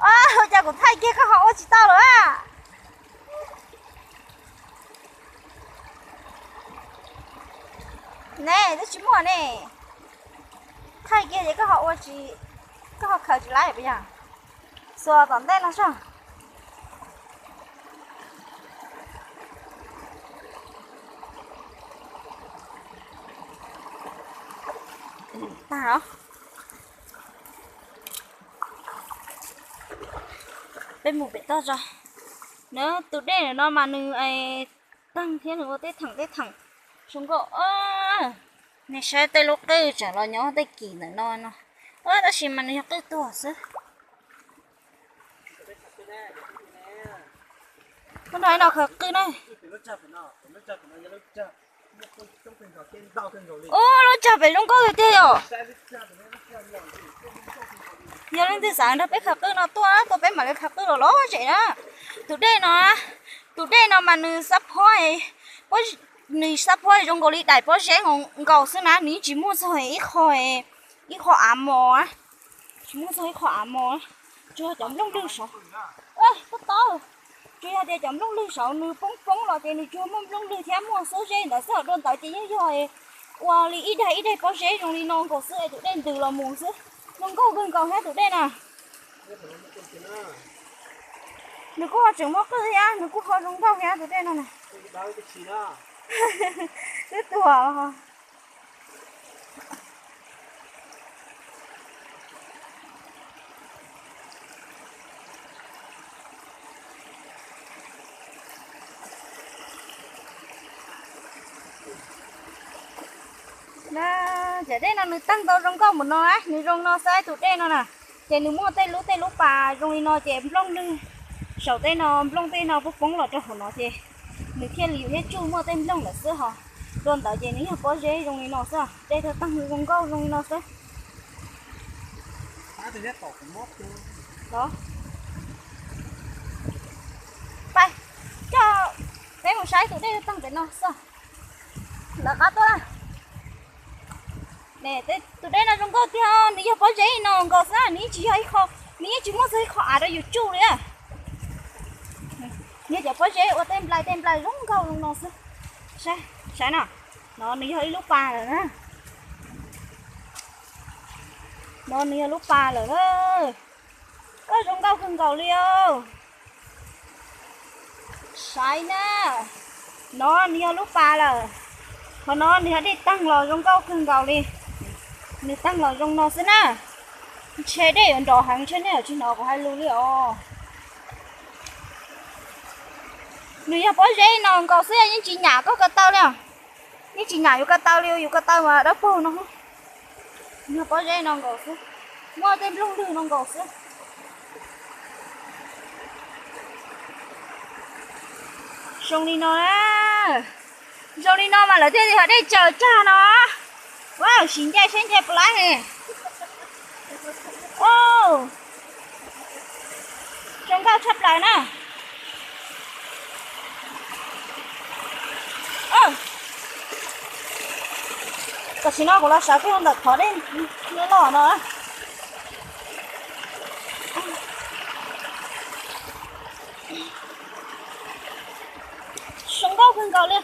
Ua cas kuv thaij kiag koj ho ua tsis tau lawm a? Ne, twb tsis muaj ne. Thaij kiag ces koj ho ua tsis, koj ho khaws tsis laib puas yog? Xuas tom ntej no soj. Tag os. Peb mus pem toj tso. Nws tus dej no mas nws teeg thiab nws ua tej theem tej theem zoo nkauj. Nej saib tej lub qwj tseem los nyob tej kis ntawm no no. Tab sis mas nws yog qwj tuag xwb. Tuaj nrog no khaws qwj na. Ub, lub tsag pem zoo nkauj tiag tiag yom. Yog leej twg xav nrog peb khaws qwj no tuaj, tuaj peb mam li khaws qwj los los zem na. Tus dej no, tus dej no mas nws xab phob, nws xab phob zoo nkaus li daim pob zeb nkaus xwb na, nws yeej tsis muaj txog ib qho, ib qho av mos, tsis muaj txog ib qho av mos, tsuas yog cov nplooj lwg saud. Tub tau, tsuas yog tias cov nplooj lwg saud nws poob poob los ces nws tsuas muaj nplooj lwg thiab muaj xub zeb ntawd xwb, dua ntawd ces yeej yog ua li ib daim ib daim pob zeb zoo li no nkaus xwb es tus dej ntws los mus xwb. Zoo nkauj kawg nkaus thiab tus dej na. Nws kuj ho tseem muaj qwj thiab, nws kuj ho zoo nkauj thiab tus dej no na. Twb tuag. Cov dej no nws teeg tau zoo nkauj mus no, nws zoo no xwb tus dej no na. Ces nws muaj tej lub tej lub pas zoo li no ces nplooj lwg saum tej no, nplooj tej no poob poob los rau hauv no ces nws thiaj li yus thiab tsuj muaj tej nplooj lawm xwb hos. Dua ntawd ces nws yog pob zeb zoo li no xwb, dej tau teeg zoo nkauj zoo li no xwb. Pais, coj peb mus saib tus dej tau teeg pem no xwb. Lawv qab tuaj. Tus dej no zoo nkauj tiag, nws yog pob zeb no nkaus xwb, nws yeej tsis yog ib qho, nws yeej tsis muaj txog ib qho av rau yus tsuj li. Nws yog cov pob zeb ua tej nplai tej nplai zoo nkauj zoo no xwb. Saib no, no nws yog ib lub pas lawm na. No nws yog lub pas lawm na. Koj zoo nkauj kawg nkaus li os. Saib na, no nws yog lub pas lawm. Qhov no nws yog dej teeg los zoo nkauj kawg nkaus li. Nws teeg los zoo no xwb na. Ntshe dej yuav nrov heev ntshe nej yuav tsis hnov kuv hais lus li os. Nws yog pob zeb no nkaus xwb, yeej tsis nyam koj ko taw li. Yeej tsis nyam yus ko taw li, yus ko taw mas dawb paug no. Nws yog pob zeb no nkaus xwb, muaj tej nplooj lwg no nkaus xwb. Zoo li no na, zoo li no mas lawv thiaj li yog dej tsaws tsag no. Ua siv nce saib nce puas laib ne. Zoo nkauj tshaj plaws na. Tam sim no kuv los sawv kiag ntawm qhov dej loj loj no. Zoo nkauj kawg nkaus li.